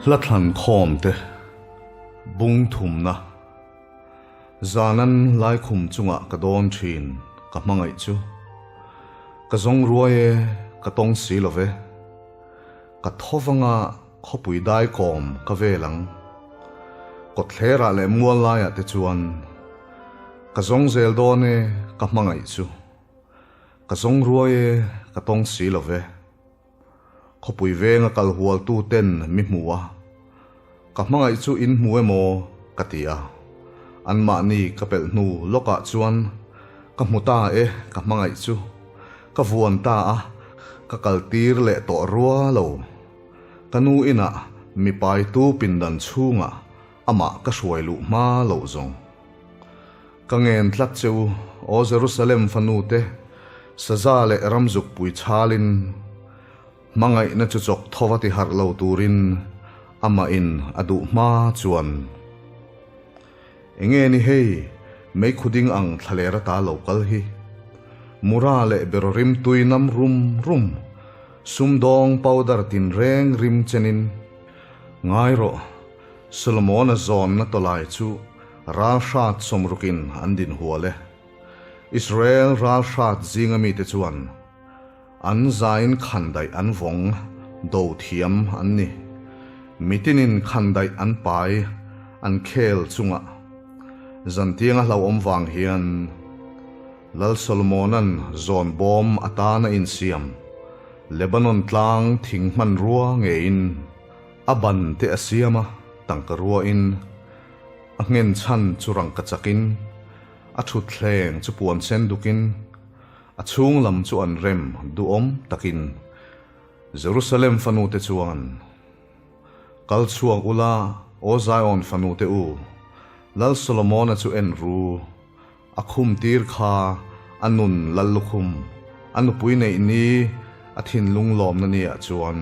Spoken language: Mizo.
Hla thlan khawmte bung thumna Zanan laikhum chungah ka dawn thin ka hmangaih chu. Ka zawng ruai e, ka tawng si lo ve. Ka thovanga khawpui daikawm ka vel ang. Kawtthlerah leh mual laiah te chuan ka zawng zel dawn e ka hmangaih chu. Ka zawng ruai e, ka tawng si lo ve. Khawpui venga kal hualtu ten mi hmu a, ka hmangaih chu in hmu emaw ka ti a, anmahni ka pelh hnu lawkah chuan ka hmu ta e ka hmangaih chu ka vuan ta a, ka kal tir leh tawh rua lo. Ka nu inah mipaitu pindan chhungah amah ka hruai luh hma loh zawng. Ka ngen tlat che u, aw Jerusalem fanute, saza leh ramzukpui chhalin, hmangaihna chu chawk thova ti harh lo turin amahin a duh hma chuan. Enge ni hei, meikhu ding ang thlaler ata lo kal hi? Mura leh beraw rimtui nam rum rum, sumdawng powder tinreng rim chenin. Ngai rawh, Solomona zawnna tawlai chu ralhrat sawmrukin an din hual e. Israel ralhrat zinga mite chuan an zain khandaih an vawng do thiam an ni. Mitinin khandaih an pai an khel chungah zantianga hlauhawm vang hian Lal Solomona'n zawn bawm atana insiam Lebanon tlang thing hmanrua ngeiin A ban te a siam a, tangka ruahin a nghen chhan chu rangka chakin, a thutthleng chu puan sen dukin, a chhung lam chu an rem duhawm takin Jerusalem fanute chuan, Kal chhuak ula, aw Zion fanute u, Lal Solomona chu en ru, a khum tir kha a nun Lallukhum, a nupui neih ni, a thinlung lawmna ni ah chuan.